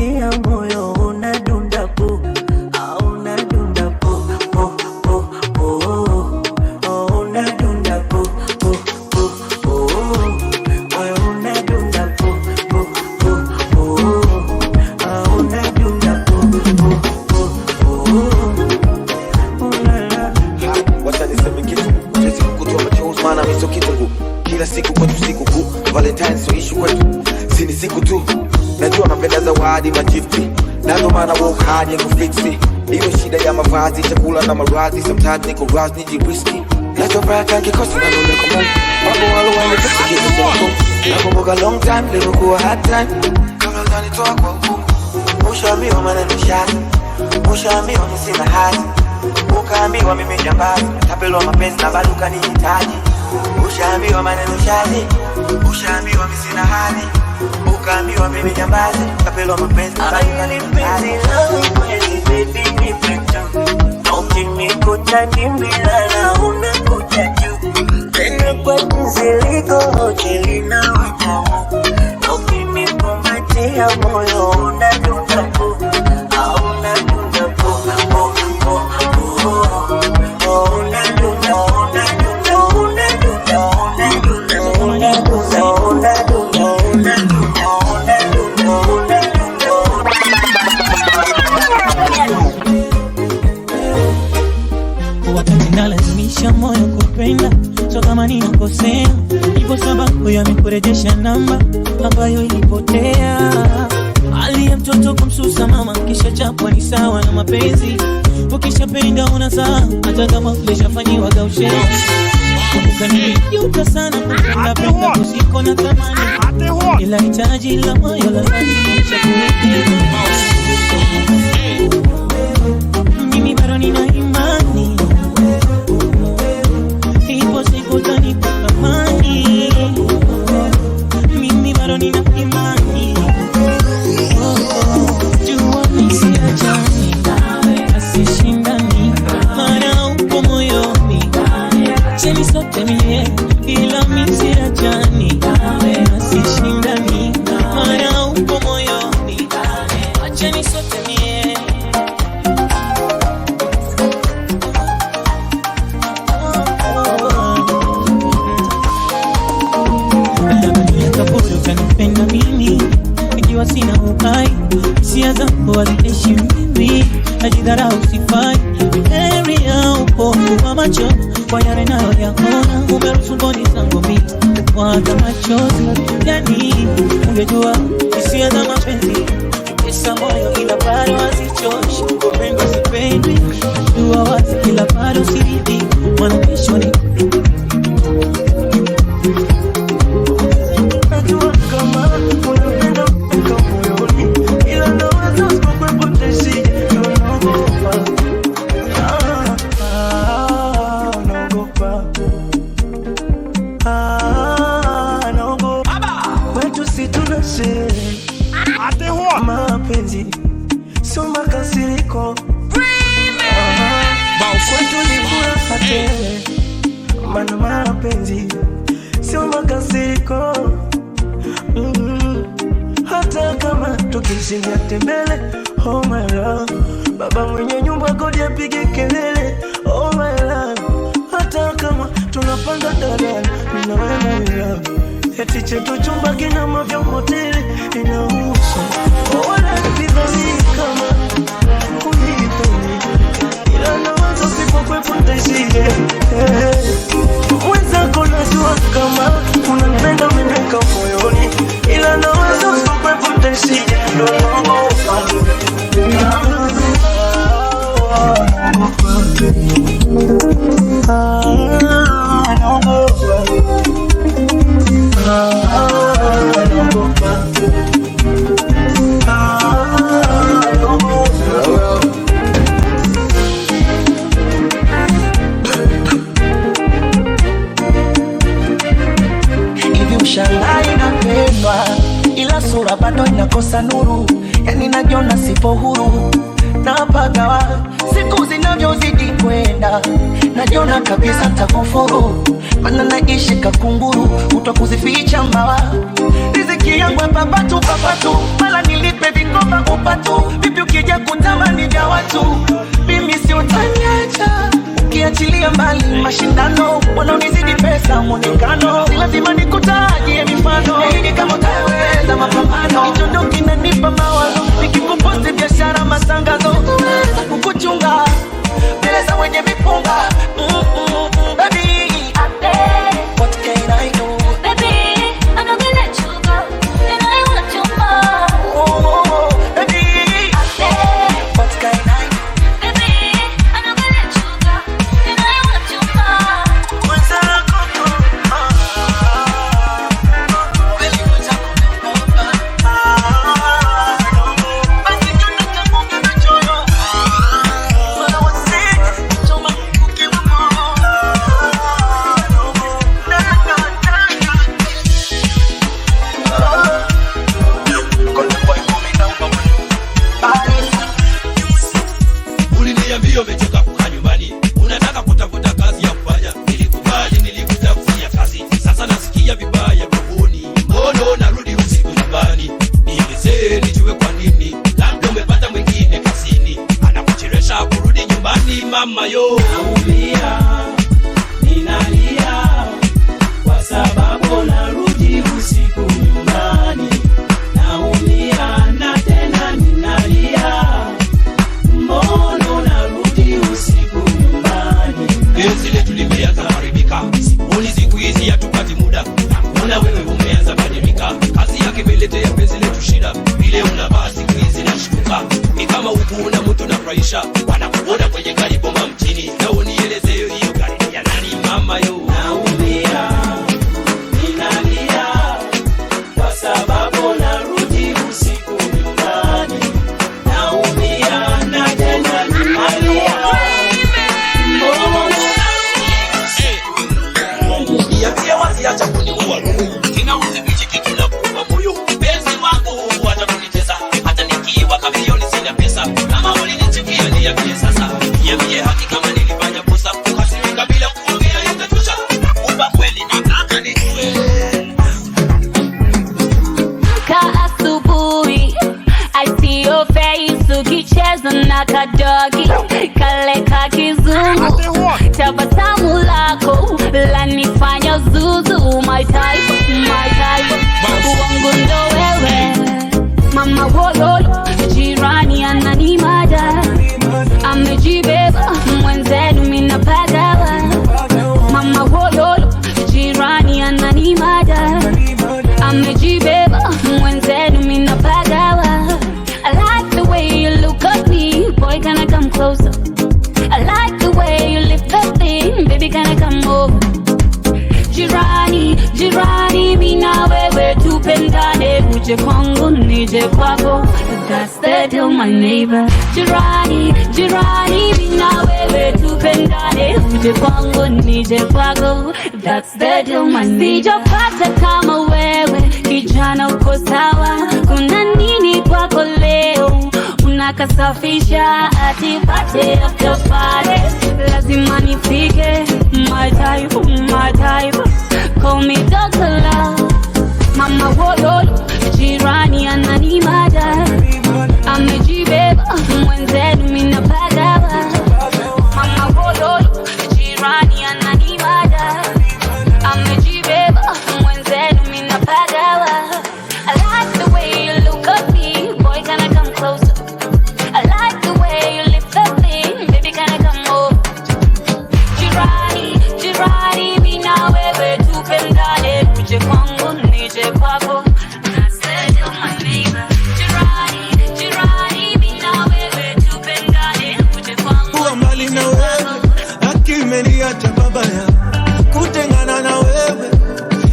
Ukinikumbatia moyo unadunda pu, ah, unadunda pu pu pu pu, oh, unadunda pu pu pu pu, moyo unadunda pu pu pu pu, ah, unadunda pu pu pu pu, ulala. Wacha niseme kitu, siwezi kukutoa machozi maana mimi sio kitunguu. Kila siku kwetu siku kuu, Valentine sio issue kwetu, si ni siku tu. Najua napenda zawadi magifti, na ndo maana work hard ya kufiksi. Hiyo shida ya mavazi, chakula na maradhi, sometimes niko rasmi jiriski. Nachofuraha kikosi na ndio kwa Mungu. Mambo walo wanataka kitu cha Mungu. Nakumbuka long time nilikuwa hard time. Kabla hujanitoa kwa hukumu. Ushaambiwa maneno shazi, ushaambiwa mimi sina hati, ukaambiwa mimi jambazi, tapelwa mapenzi na bado ukanihitaji. Ushaambiwa maneno shazi, ushaambiwa mimi sina hati, ukaambiwa mimi jambazi, tapelwa mapenzi na bado ukanihitaji. Penzi langu kweli baby nipe tu, na ukinikuta nimelala unakuja juu tena kwa jinsi liko hoteli na utamu, na ukinikumbatia moyo unadunda pu, ah, unadunda pu pu pu pu, oh, unadunda unadunda unadunda unadunda unadunda unadunda unadunda unadunda unadunda. Wakati nalazimisha moyo kupenda, so kama ninakosea, ipo sababu yamekurejesha namba ambayo ilipotea. Hali ya mtoto kumsusa mama, kisha chapwa ni sawa na mapenzi. Ukishapenda unazaa, hata kama ulishafanyiwa gaushe. Kumbuka nilijuta sana kupenda penda kusiko na thamani, ila hitaji la moyo la lazimisha kuridhika. Mimi bado nina imani, ipo siku utanipa thamani. Mimi bado nina imani, jua mimi siachani, asishindani, maana upo moyoni. Acheni sote mie, ila mimi siachani, asishindani, maana upo moyoni. Acheni sote mie. Labda kaburi utanipenda mimi ikiwa sina uhai, hisia zangu haziheshimiwi, najidharau sifai, heri ya upofu wa macho kwa yale nayoyaona, umeruhusu mboni zangu mimi kumwaga machozi. Yani ungejua hisia za mapenzi pesa moyo, ila bado hazichoshi, kupendwa sipendwi, najua wazi, ila bado siridhi, maana kesho ni Najua kama unapenda mpaka moyoni, ila nawaza usipokuwepo nitaishije, ndio naogopa. Ah, ah, naogopa. Ah, naogopa. Kwetu si tuna sherehe, mapenzi sio makasiriko. Ah, kwetu ni furaha tele, maana mapenzi sio makasiriko. Hata kama tukishinda tembele, oh my love, baba mwenye nyumba kodi apige kelele, oh my love, hata kama tunapanda daladala, mimi na wewe my love, eti chetu chumba kina mavyombo tele, inahusu wala sidhani kama unipendi, ila nawaza usipokuwepo nitaishije. Mwenzako najua kama unanipenda umeniweka moyoni, ila nawaza usipokuwepo nitaishije, ndo naogopa. Ah, naogopa. Ah, naogopa. Ah, naogopa. Hivi ushangai napendwa, ila sura bado inakosa nuru, yani najiona sipo huru napagawa siku zinavyozidi kwenda, najiona kabisa ntakufuru, maana naishi kakunguru, kutwa kuzificha mbawa riziki Yangu papatu papatu, mala nilipe vikoba upatu. Vipi ukija kutamani vya watu, mimi si utaniacha. Ukiachilia mbali mashindano, wanaonizidi pesa mwonekano, si lazima nikutajie mifano. Nini kama utaweza mapambano, hicho ndo kinanipa mawazo. Nikikuposti biashara matangazo, utaweza kukuchunga mbele za wenye mipunga. Baby, what can I do? Baby, I'm not gonna let you go, and I want you more. Oh, oh, baby, what can I do? Baby, I'm not gonna let you go, and I want you more. Mwenzako tu, kweli mwenzako naogopa. Basi tunatafuta machoyo. Wala wasije kuchoma mkuki wa moyo. Na, na, na, na. Uliniambia umechoka kukaa nyumbani, unataka kutafuta kazi ya kufanya. Nilikubali, nilikutafutia kazi, sasa nasikia vibaya rohoni. Mbona narudi usiku nyumbani? Nielezee nijue kwa nini, labda umepata mwingine kazini anakuchelewesha kurudi nyumbani. Mama yo, Naumia, ninalia kwa sababu narudi usiku nyumbani. Naumia na tena ninalia, mbona narudi usiku nyumbani? Penzi letu limeanza kuharibika, sikuoni siku hizi hatupati muda. Nakuona wewe umeanza badilika, kazi yake imeletea penzi letu shida. Vile unavaa siku hizi nashtuka, ni kama huku una mtu nafurahisha, wanakuona kwenye gari bomba mjini. Na unieleze hiyo gari ni ya nani mama yo? Naumia, ninalia kwa sababu narudi usiku nyumbani. Naumia na tena ninalia, mbona Niambie wazi, acha kuniua roho, sina udhibiti kitu na kuuma moyo. Mpenzi wangu acha kunitesa, hata nikiwa kamilioni sina pesa. Kama ulinichukia niambie sasa, niambie haki kama nilifanya kosa. Kukasirika bila kuongea itatosha, nakupa kweli nataka nijue. Amka asubuhi, I see your face ukicheza na kadogi kale ka kizungu, tabasamu lako lanifanya zuzu. My type, my type, wangu ndo wewe mama wololo, jirani ananimada, amejibeba mwenzenu minapagawa. Mama wololo, jirani ananimada, amejibeba mwenzenu minapagawa. I like the way you look at me, boy, can I come closer? I like the way you lift that thing, baby, can I come over? Jirani, jirani, mina wewe tupendane, uje kwangu nije kwako. That's the deal, my neighbor. Jirani, jirani, mina wewe tupendane, uje kwangu nije kwako. That's the deal, my neighbor. Sijapata kama wewe, kijana uko sawa. Kuna nini kwako leo? Unakasafisha ati party after party, lazima nifike. My type, my type, call me Dr. Love. Mama wololo, jirani ananimada, amejibeba mwenzenu minapagawa. Mama wololo, jirani ananimada, amejibeba mwenzenu minapagawa. I like the way you look at me, boy, can I come closer? I like the way you lift that thing, baby, can I come over? Jirani, jirani, mina wewe tupendane, uje kwangu nije kwako. That's the deal, my neighbor. Jirani, jirani, mina wewe tupendane, uje kwangu Kuwa mbali na wewe akimeniacha babaya, kutengana na wewe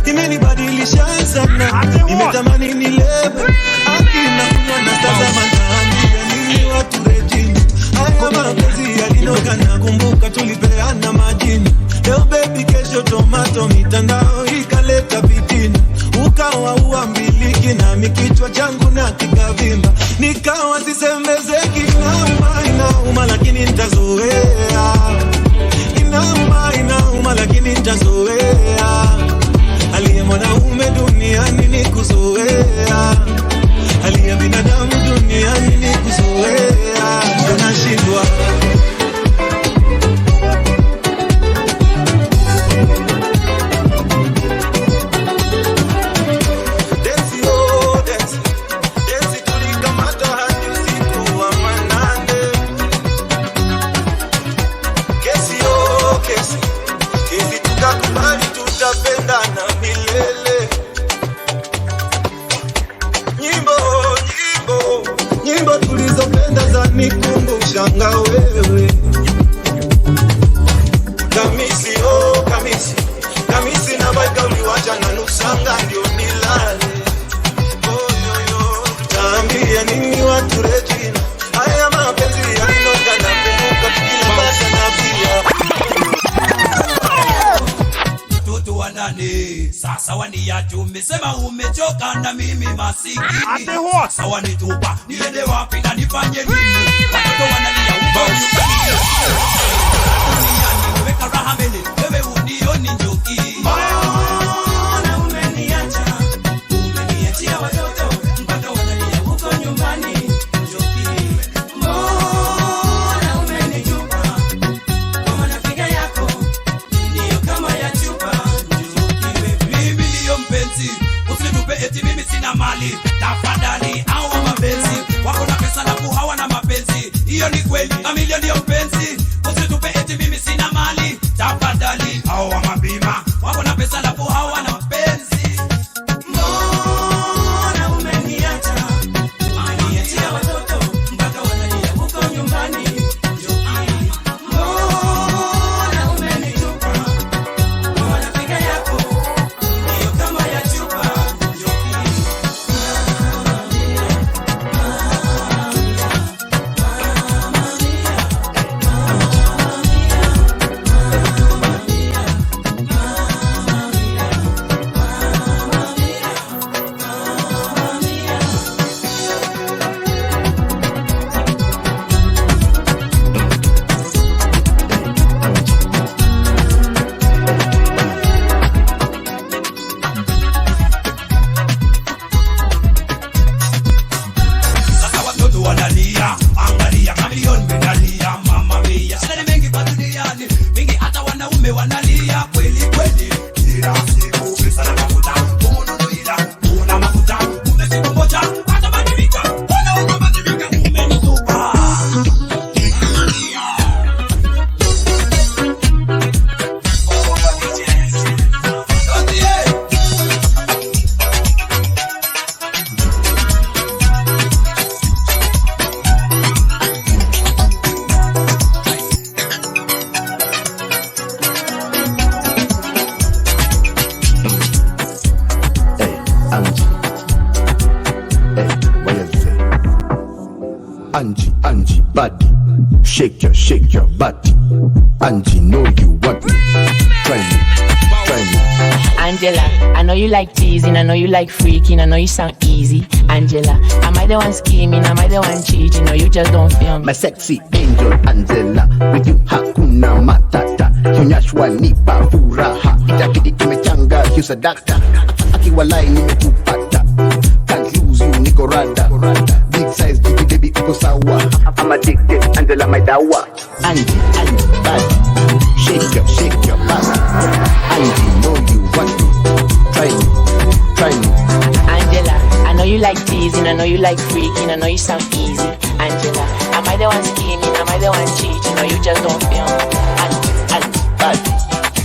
imenibadilisha sana, nimetamani nilewe akina kunywa na tazama naambia nini watu rejini, haya mapenzi yalinogana, kumbuka tulipeana majini, leo baby kesho tomato, mitandao ikaleta fitina, ukawa uambiliki nami kichwa changu na kikavimba, nikawa sisemezeki, inauma inauma lakini nitazoea, inauma inauma lakini nitazoea, aliye mwanaume duniani ni kus kuzoea. Hali ya binadamu duniani ni kuzoea, tunashindwa. Dance, oh, dance. Dance tulikamata hadi usiku wa manane. Kesi, oh, kesi. Kesi tukakubali tutapendana milele. Nyimbo, nyimbo, nyimbo tulizopenda za nikumbushanga wewe. Kamisi, oh, kamisi. Kamisi na baika uliwacha na nusanga ndio nilale. Taambia nini watu Regina? Haya mapenzi yalinoga na kumbuka tukilabasha na pia. Mtoto wa nani sasa waniacha, umesema umechoka na mimi masikini. Sasa wanitupa niende wapi na nifanye nini? Watoto wanalia ubao duniani, weka raha mbele, wewe unioni njuki. Mbona umeniacha? Umeniachia watoto mpaka wanalia huko nyumbani njuki. Mbona umenitupa? Kwa maana yako ndiyo kama ya chupa. Mimi ndiyo mpenzi, usinitupe eti mimi sina mali. Tafadhali, hawa mapenzi wako na pesa lafu hawana mapenzi, hiyo ni kweli. Kamilio ndiyo mpenzi, usinitupe eti mimi sina mali. Tafadhali, hawa mabima wako na pesa lafu hawana mapenzi. Mbona umeniacha? Umeniachia watoto mpaka wanalia huko nyumbani. Mbona umenitupa? Kwa figa yako ndiyo kama ya chupa. Sasa watoto wanalia, angalia kamilioni menalia, mama mia. Shida ni mengi kwa duniani, mingi hata wanaume wanalia kweli kweli. Kila siku pesa na mafuta, ununuila, una mafuta, kumbe siku moja atabadilika. Mbona unabadilika, umenitupa. Hey, Angie. Hey, what you say? Angie, Angie, body. Shake your body. Angie, know you want me. Try me, try me. Angela, I know you like teasing, I know you like freaking, I know you sound easy. Angela, am I the one scheming? Am I the one cheating? Or you just don't feel me? My sexy angel Angela, with you hakuna matata. Kionyeshwa nipa furaha, itakidi tumechanga kiusadaka. Akiwalai nimekupata, can't lose you niko rada. Big size jiki baby uko sawa. I'm addicted Angela my dawa. Angie, Angie, body. Shake your body. Angie, know you want me. Try me, try me. Angela, I know you like teasing, I know you like freaking, I know you sound easy. Angela, am I the one scheming? Am I the one cheating? Or you just don't feel me? Angie, Angie, body.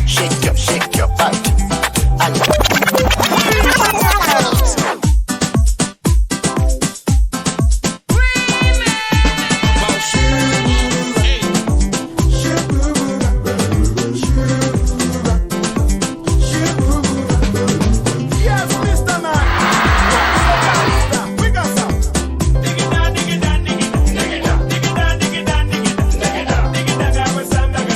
Shake your body. Angie. Yes, Mr. Man. We got some. Dig it down, dig it down, dig it down, dig it down, dig it down, dig it down, dig it down, dig it down.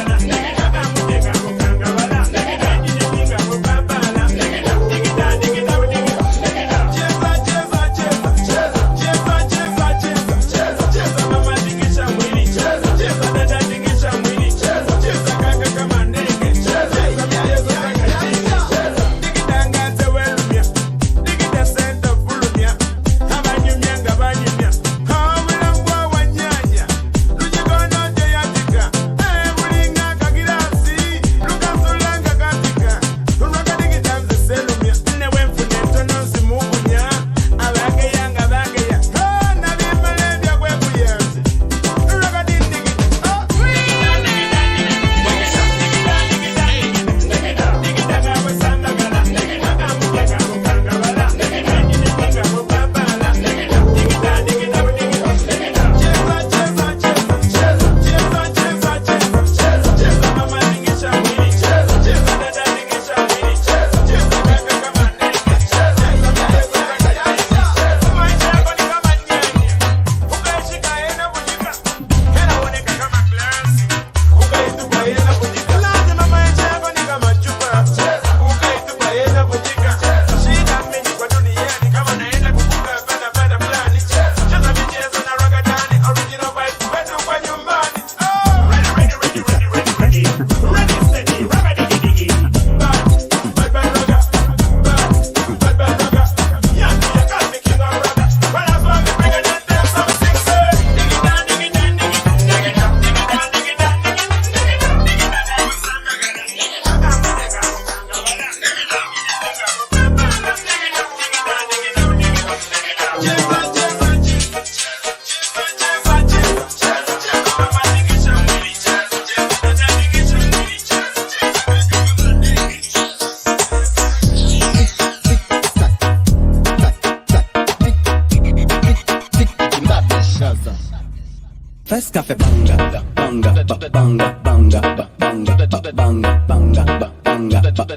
Fes café banga, banga, banga, banga, banga, banga, banga, banga,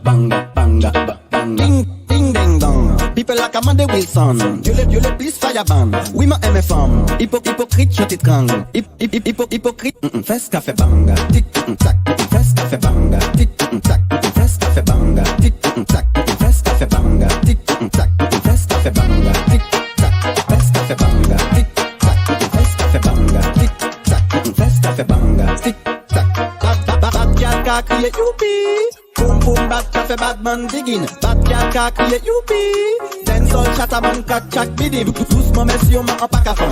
banga, banga, banga. Ding, ding, ding, dong. People like Amanda Wilson. You le please fireban. Oui, ma MFM. Hypocrite, je t'étrangle. Hypocrite. Fes café banga. Tic, tac. Fes café banga. Tic, tac. Fes café banga. Tic, tac. Fes café banga. Tic, tac. Fes café banga. Tic, tac. Fes café banga. Tic, tac. Fes café banga. Tic, tac. Fes café banga. Tic, tac. Bad, bad, bad, girl ka crier youpi. Boom, boom, bad café, bad man digging. Bad girl ka crier youpi. Dancehall, chattaman, crack, chack, bidim. Doucement, messieurs, ma en pack à fond.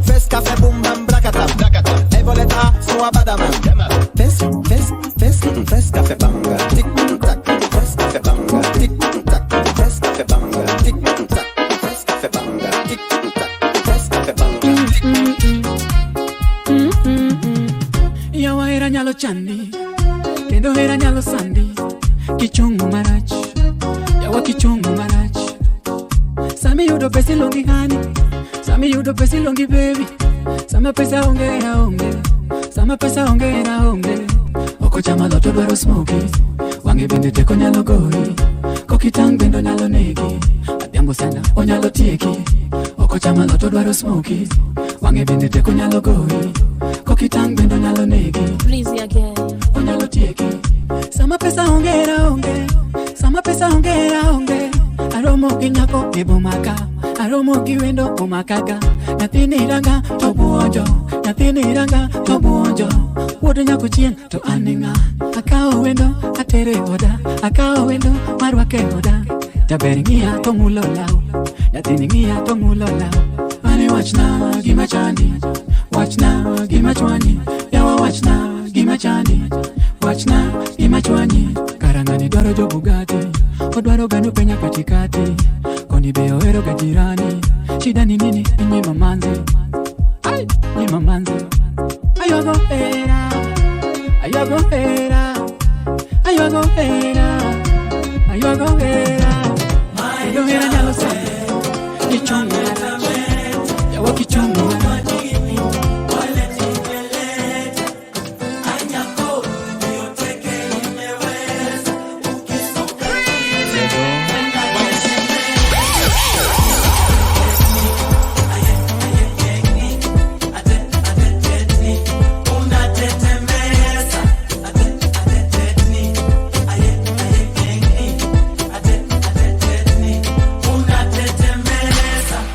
Fes café, boom, bam, blakatam. Evoleta, son à badaman. Fes, fes, fes, fes café banga. Tic, tac, fes café banga. Tic, tac, fes café banga. Tic, tac, fes café banga. Tic, tac, fes café banga. Yawa hera nyalo chandi, kendo hera nyalo sandi. Kichungu marach, yawa kichungu marach. Sami yudo pesa ilongi hani, sami yudo pesa ilongi baby. Sama pesa onge hera onge, sama pesa onge hera onge. Okochama lot odwaro smoky, wang'e bende teko nyalo goyi. Kokitang' bende onyalo negi, adhiambo sana onyalo tieki. Okochama lot odwaro smoky, wang'e bende teko nyalo goyi. Kokitang' bende onyalo negi, Breezy again. Onyalo tieki. Sama pesa onge hera onge, sama pesa onge hera onge. Aromo gi nyako e boma ka, aromo gi wendo omakaga. Nyathini ranga to buonjo, nyathini ranga to buonjo. Wuod nyako chien to an e ng'a? Akawo wendo atere oda, akawo wendo marwake oda. Jaber ng'iya to ng'ulo law, nyathini ng'iya to ng'ulo law. Mane wachna gima chandi, wachna gima chwanyi, yawa wachna gima chandi, wachna gima chwanyi. Karang'ani dwaro jo Bugatti, odwaro gano penya katikati. Koni be ohero ga jirani, shida ni nini? Inyima manzi, ai nyima manzi. Ayogo hera, ayogo hera, ayogo hera, ayogo hera. Ayogo hera nyalo sani, kichungu yawa kichungu.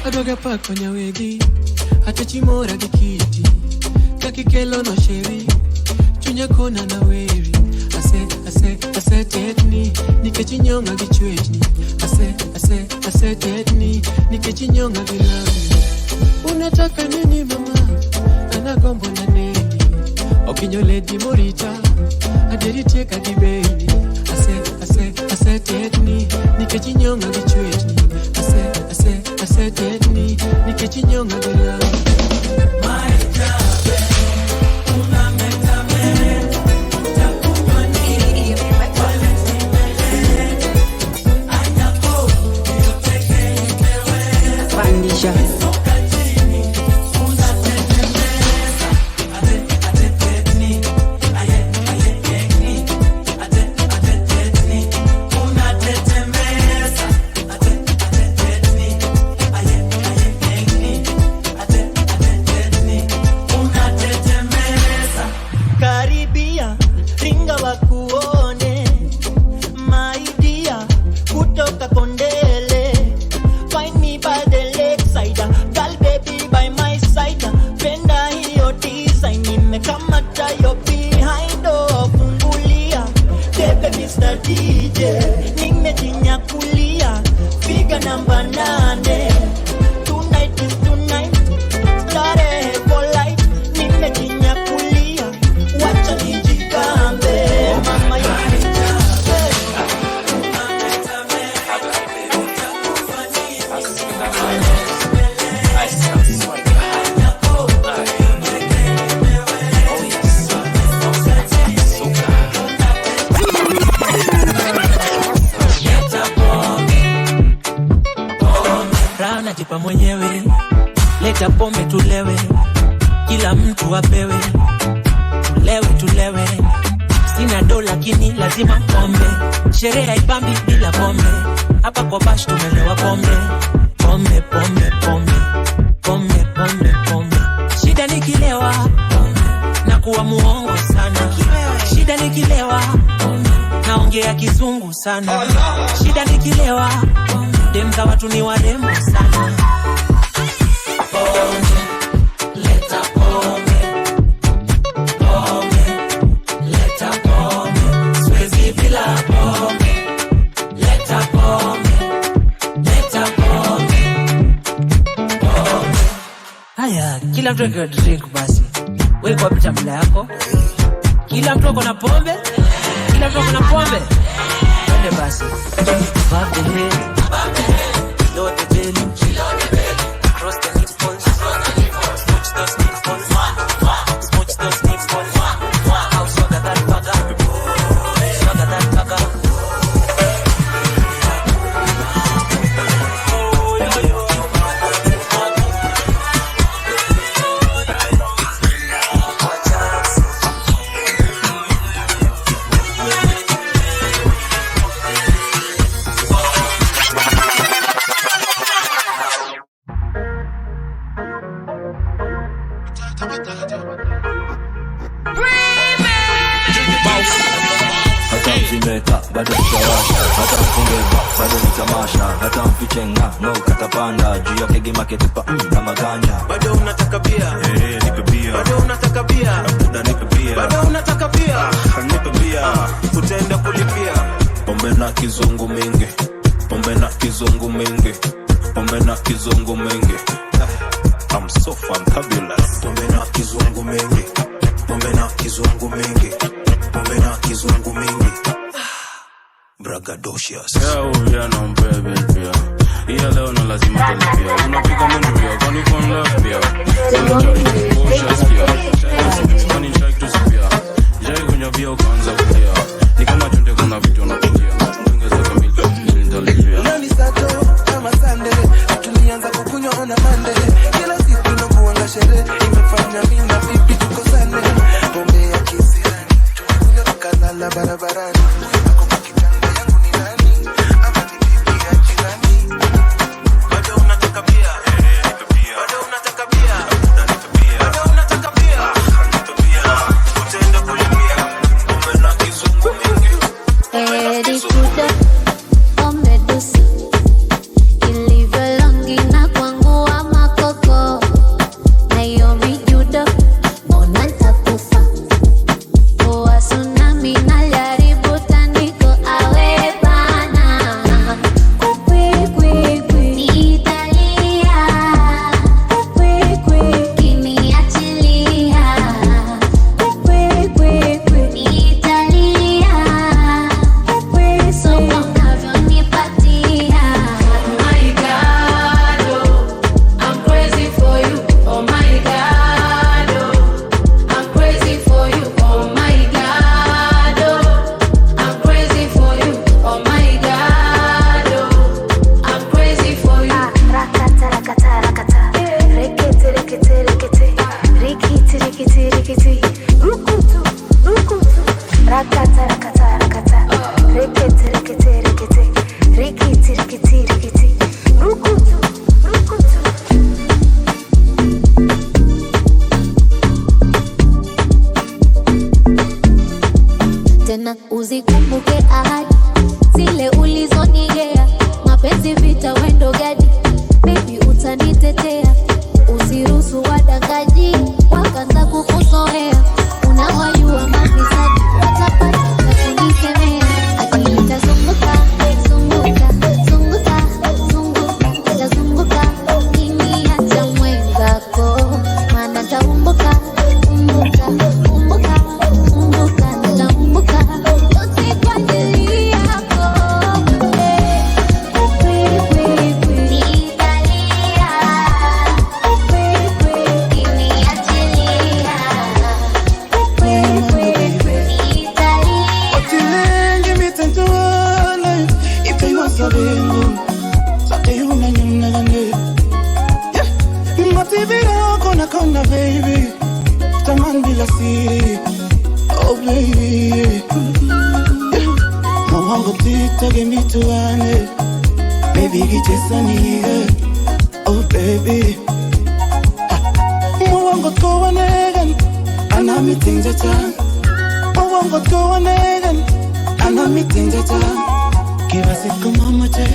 Adoga pako nyawegi atachimora gi kiti kakikelo no sheri chunya kona na weri ase ase ase tetni nikech inyong'a gi chwechni ase ase ase tetni nikech inyong'a gi lami. Unataka nini mama? Anagombo na neni okinyo ledi morita aderi tieka gi beni ase ase ase tetni nikech inyong'a gi chwechni ase ase ase tetni nikech inyong'a gi lami. Pandisha. Karibia ringa wakuone my dear kutoka Kondele. Find me by the lakeside, girl baby by my side. Penda hiyo design nimekamata yo behind. Oh, fungulia tebe Mr. DJ nimejinyakulia figa namba 8. Tonight is tonight, starehe for life nimejinyakulia, wacha nijikambe mama ya. Raha najipa mwenyewe, leta pombe tulewe, Kila mtu apewe, tulewe tulewe. Sina do lakini lazima pombe, sherehe haipambi bila pombe. Hapa kwa bash tumelewa pombe, pombe pombe pombe pombe pombe pombe. Shida nikilewa pombe, na kuwa muongo sana. Shida nikilewa pombe, naongea kizungu sana. Shida nikilewa pombe, dem za watu ni warembo sana. Pombe, leta pombe, pombe, leta pombe, siwezi bila pombe. Leta pombe, leta pombe, pombe. Haya, kila mtu akiwa drink basi. Wewe kwa chakula yako. Kila mtu ako na pombe. Kila mtu ako na pombe. Twende basi. Above the head, below the belly, across the nipples, smooch those nipples, smooch those nipples. How swagger that bugger, swagger that bugger. Hata mzimeka bado nitawasha, hata mfunge ba bado nitamasha, hata mfiche nga no katapanda juu ya kegi maketupa na maganja. Bado unataka bia? Eh, nipe bia. Bado unataka bia? Buda nipe bia. Bado unataka bia? Ah, nipe bia. Utaenda kulipia. Pombe na kizungu mingi, pombe na kizungu mingi, pombe na kizungu mingi. Ah, I'm so fantabulous. Pombe na kizungu mingi, pombe na kizungu mingi, pombe na kizungu mingi. Braggadocious. Yeah, na mbebe pia. Iya leo na lazima talipia. Unapiga mundu pia, kwani kwa love pia. Una pia. Kwani chai tusipia. Jai kunywa bia ukaanza kulia. Ni kama chonde kuna vitu unapitia. Ongeza kamili, nitalipia. Nani sato kama Sunday, tulianza kukunywa on a Monday. Kila siku nakuanga sherehe, imefanya mimi na bibi tukosane. Pombe ya kisirani, tulikunywa tukalala barabarani. Ako kwa kitanda yangu ni nani? Ama ni bibi ya jirani? Bado unataka bia? Bado unataka bia? Bado unataka bia? Utaenda kulipia. Pombe na kizungu mingi. Heri kuja umedusa ilivyolongi na kuangua makoko na hiyo mijudo, mbona nitakufa? Poa tsunami nalijaribu tandiko awe bana. Kwi, kwi, kwi. Nitalia. Kwi, kwi. Kiniachilia. Kwi, kwi, kwi. Nitalia. So unavyonipatia. My God, oh, I'm crazy for you. Oh my God, oh, I'm crazy for you. Oh my God, oh, I'm crazy for you. Oh my God, oh, I'm crazy for you. Rakata, rakata, rakata. Rekete, rekete, rekete. Rikiti, rikiti, rikiti. Rukutu, rukutu. Rakata, rakata, rakata. Rekete, rekete, rekete. Rikiti, rikiti, rikiti. Rukutu, rukutu. Tena uzikumbuke ahadi zile ulizonigea, mapenzi vita wendo gadi, baby utanitetea, usiruhusu wadangaji wakaanza kukuzoea, unawajua mafisadi watapata cha kunisemea, akili itazunguka zunguka zunguka zunguka itazunguka, ukiniacha mwenzako maana nitaumbuka umbuka umbuka umbuka nitaumbuka yote kwa ajili yako. Nitalia ukiniachilia. Nitalia. Otilengi mitentole ipeywasabengu sateyunanyunagande mativira kona kona baby. Tukichezana bila siri. Oh baby, yeah. Mwango tita gemituane. Baby kichezani. Oh baby. Mwango tuwanegan. Anami tinja chan. Mwango tuwanegan. Anami tinja chan. Kiwa siku mama che.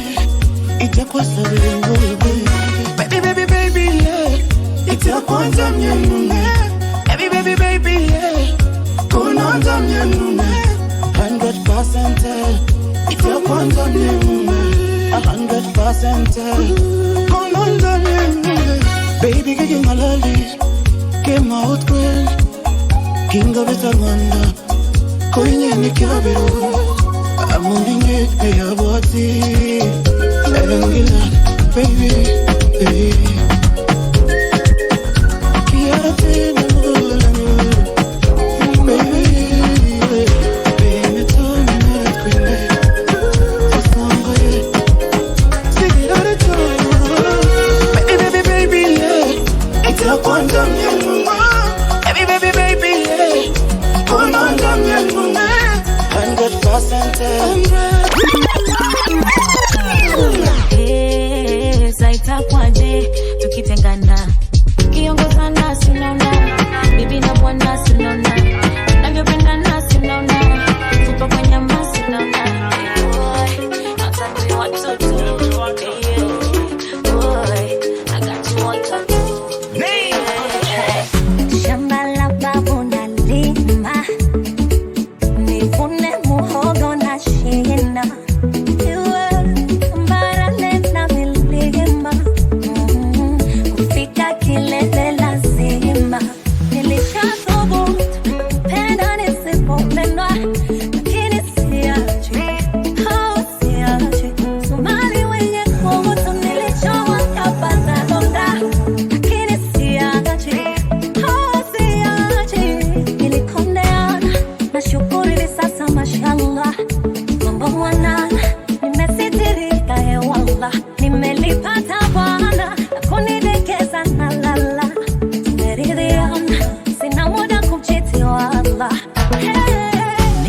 Itakuwa sawa baby. Baby baby baby yeah. Itakuwa nzamye. Baby baby baby yeah. Kuna nzamye 100%. Itakuwa nzamye 100%. Kuna nzamye. Baby kiki malali. Kema utkwel. Kinga beta Rwanda. Koinye ni kiabiru. Amuninge ya bwati. Engila baby baby. Kiara tena mulanu. Baby baby tuna kwende. Osongo ye. Sigirare tu. Baby baby baby yeah. Itakuwa ndamye. Baby baby baby yeah. Kuna ndamye. 100%. Pesa itakwaje tukitengana? Kiongozana si unaona, bibi na bwana si unaona, tunavyopendana si unaona, fupa kwa nyama si unaona. Hata ni watoto. Boy, I got you on tattoo. Shamba la babu nalima, nivune muhogo na shina. Iwe barale na milima, kufika kilele lazima. Nilishathubutu penda nisipopendwa, lakini siachi, oh siachi. Somali wenye kutu nilichowa kapata donda, lakini siachi, oh siachi. Nilikondeana, nashukuru hivi sasa mashallah. Mambo mwanana, nimesitirika hewala. Nimelipata Bwana, na kunidekeza na lala. Tumeridhiana, sina muda kumchiti wala. Hey.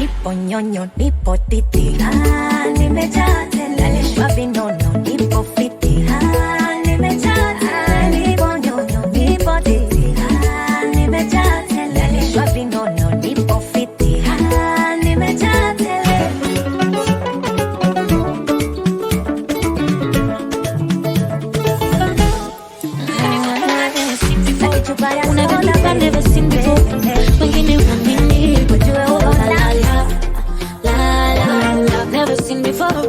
Nipo nyonyo, nipo titi. Ah, nimejaa tele. Nalishwa vinono, nipo fiti. Ah, nimejaa tele. Nipo nyonyo, nipo titi. Ah, nimejaa tele. Nalishwa vinono, nipo fiti. Ah, nimejaa tele. Unavyonipa never seen before. Wengine wanini, la la la la la, never seen before.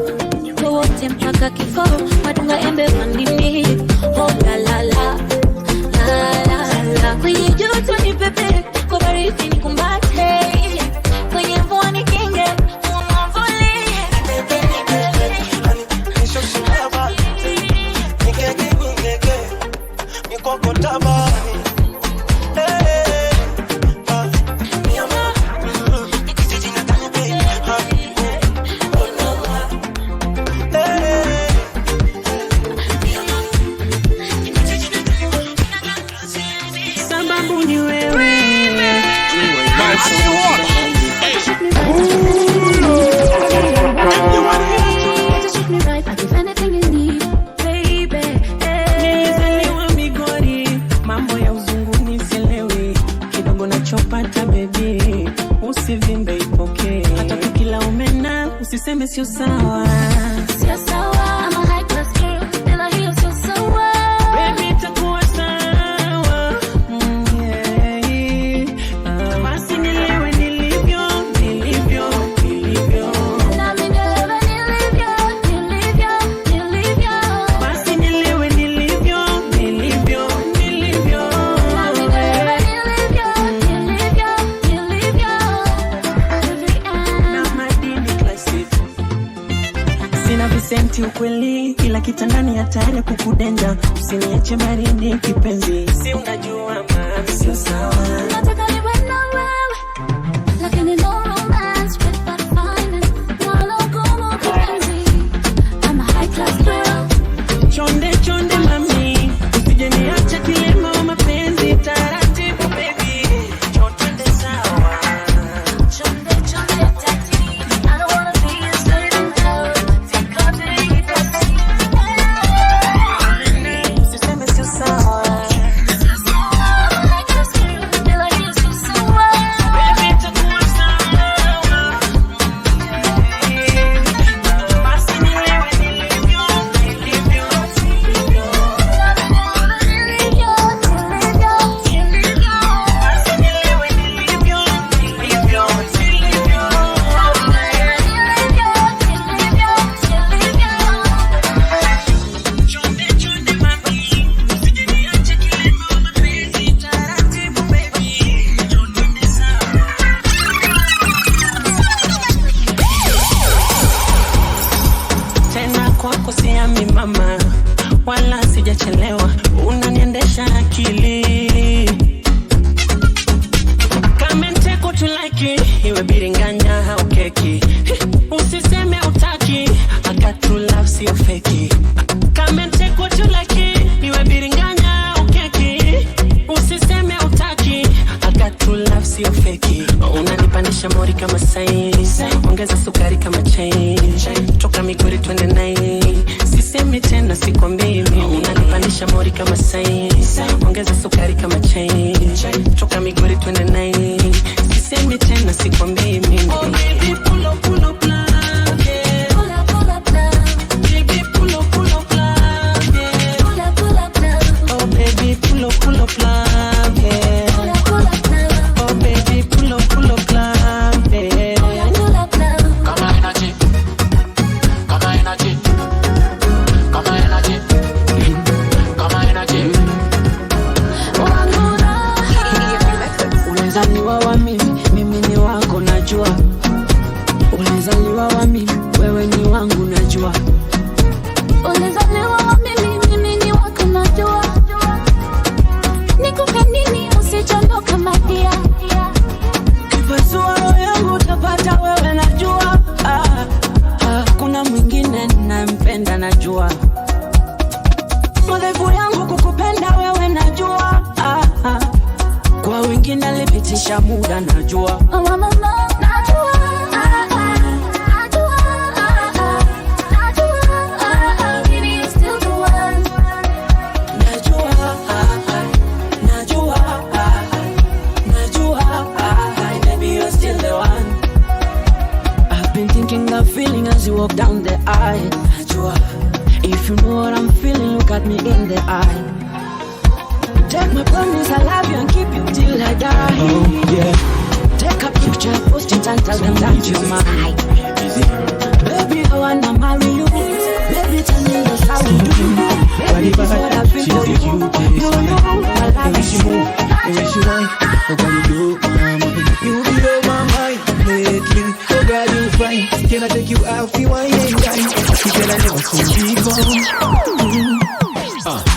Wote mpaka kifo, madunga embe wanini. Oh la la la la la la. Kwenye joto ni pepe, kwa baridi ni kumbate. Kwenye mvua ni kinge, unamvulie. Sababu ni wewe. Just me right, I give anything you need, baby. Nilizaliwa Migori, mambo ya uzunguni sielewi. Kidogo nachopata baby, usivimbe ipokee. Hata tukila umena, usiseme sio sawa. Sio sawa, I'm a high class girl, ila hiyo sio sawa. Baby itakuwa sawa. Yeah. Ah, basi nielewe nilivyo, nilivyo, nilivyo. Nami nielewe nilivyo, nilivyo, nilivyo. Basi nielewe nilivyo, nilivyo, nilivyo. Nami nielewe nilivyo, nilivyo, nilivyo. Na madini classic. Sina visenti ukweli, ila kitandani hatari ya kukudenja. Usiniache baridi kipenzi, si unajua mami sio sawa. Nataka niwe na wewe, lakini no romance with that finance. Wala ugumu kipenzi. I'm a high class girl. Chonde chonde mami, usije niache kilema wa mapenzi. Taratibu baby, chote Washa mori kama sain, ongeza sukari kama chain. Toka Migori twende nai, sisemi tena sikwambii mimi. Oh baby, pull up, pull up, love, yeah. Pull up, pull up, love. Baby, pull up, pull up, love, yeah. Pull up, pull up, love. Oh baby, pull up, pull up, love, yeah. Pull up, pull up, love. Oh baby, pull up, pull up, love, yeah. Pull up, pull up, love. Kama energy. Kama energy. Kama energy. Kama energy. Wangu raha. Ulizaliwa wa mimi, mimi ni wako najua. Ulizaliwa wa mimi, wewe ni wangu najua. Ulizaliwa wa mimi, mimi ni wako najua. Nikupe nini usichondoka madia. Kipasua roho yangu utapata wewe najua. Ah, ah, kuna mwingine ninampenda najua. Madhaifu yangu kukupenda wewe najua. Ah, ah, kwa wengine nilipitisha muda najua. Oh, mama, najua. Ah, ah, najua. Ah, ah, najua. Ah, ah, baby, you're still the one. Najua, ah, ah, najua, ah, ah, najua, ah, ah, baby, you're still the one. I've been thinking of feeling as you walk down the aisle. Najua, if you know what I'm feeling, look at me in the eye. Take my promise, I love you and keep you till I die. Oh yeah. Take a picture, post it and tell them that you're mine. Baby, I wanna marry you. Baby, tell me yes, I will do. Baby, this is what I feel She for has the you. cutest You smile. know I The love way she you. move, the way she whine, oh girl, you blow my mind. You blow my mind lately. Oh girl, you fine. Can I take you out for wine and dine? She said I never seen before.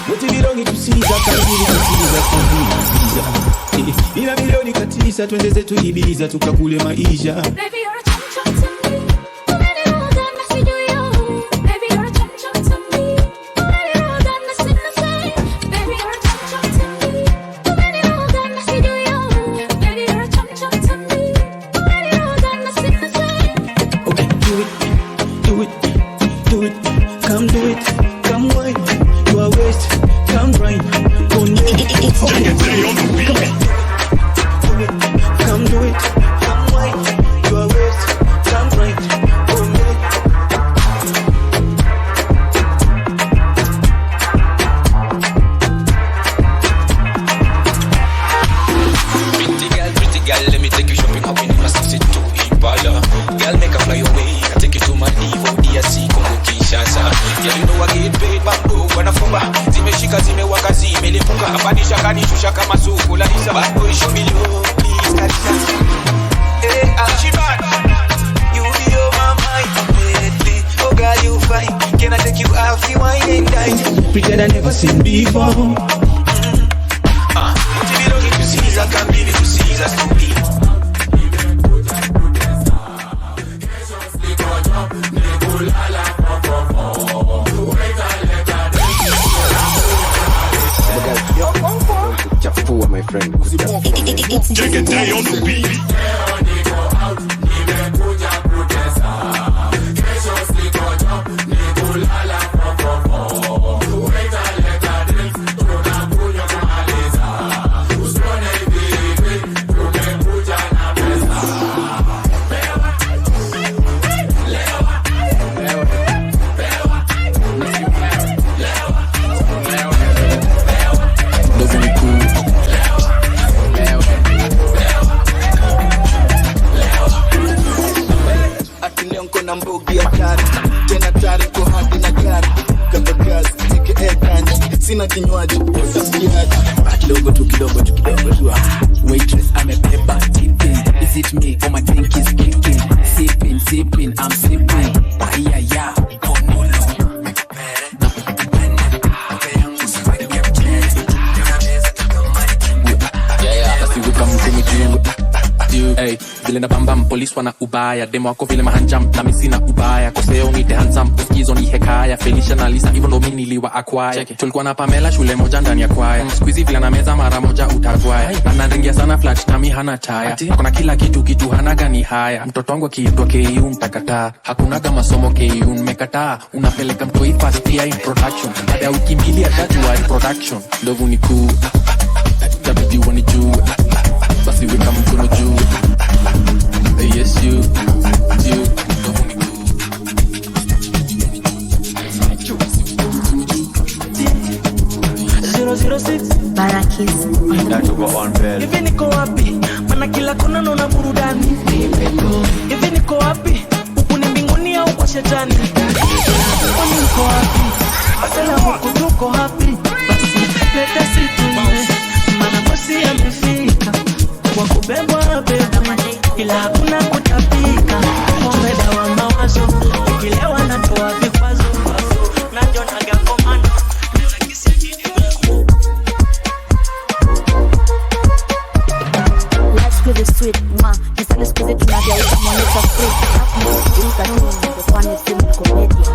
Wote vidonge tusiza kangiri tusiza kuviza. Ila milioni katisa twende zetu Ibiza tukakule maisha. Baby, you're a chum chum to me. Umeniroga na sijui yo. Baby, you're a chum chum to me. Umeniroga na sina say. Baby, you're a chum chum to me. Umeniroga na sijui yo. Baby, you're a chum chum to me. Umeniroga na sina say. Okay, do it, do it, do it. Come do it, come wine. You are waste, come grind. On me. Okay, come on. Do it, come do it, come wine. You are waste, come grind. On me. Pretty girl, let me take you shopping, hopping in my 62 Impala. Girl, make a fly away, I take you to Maldives, DRC, Congo, Kinshasa. Girl, you know I get paid, bando, wanafumba. Zimeshika, zimewaka, zimelipuka. Hapandisha, kanishusha kama soko la hisa. Bad boy, show me love, please, Kalisa. Hey, she bad. You be on my mind lately. Oh girl, you fine. Can I take you out for wine and dine? Pretend I never seen before. Wote vidonge tusiza, come give it to Caesar, stupid. Kuchafua my friend, kuchafua. Take a day on the beat. Ndovu ni kuu. Ati leo nko na mbogi ya tari tena tari ko hadi na gari kabagazi aka kanji sina kinywaji utasikiaje kidogo tu kidogo tu kidogo tu waitress amebeba tipping is it me or my drink is kicking sipping sipping I'm sipping aya ya Yeah, yeah. Basi weka mkono juu. Juu. Hey, Vile na bambam polisi wana ubaya, demo wako vile mahanjam na mimi sina ubaya. Koseo nite handsome, usikizo ni hekaya. Felicia na Lisa hivyo ndo mimi niliwa acquire. Tulikuwa na Pamela shule moja ndani ya kwaya. Siku hizi vile na meza mara moja utagwaya. Anaringia sana flat tami hana taya. Kuna kila kitu kitu hana gani haya. Mtoto wangu akiitwa KU mtakataa. Hakunaga masomo KU nimekataa. Unapeleka mtoi first year introduction. Baada ya wiki mbili ashajua reproduction. Ndovu ni kuu, itabidi wanijue. Basi weka mkono juu. Yes you, you. Ndovu ni kuu. 006 Hivi niko wapi? Mana kila kona naona burudani. Hivi niko wapi? Huku ni mbinguni au kwa shetani? Kwani niko wapi? Masela huku tuko happy. Basi leta situme. Mana bosi amefika. Kwa kubebwa bebwa, ila hakuna kutapika. Pombe dawa mawazo, ukilewa natoa vikwazo. Najonaga komando. Let's give it sweet, ma. Nisale squeeze it tunavya utamwonyesha free. Alafu ni mtu kwani si mkomedia.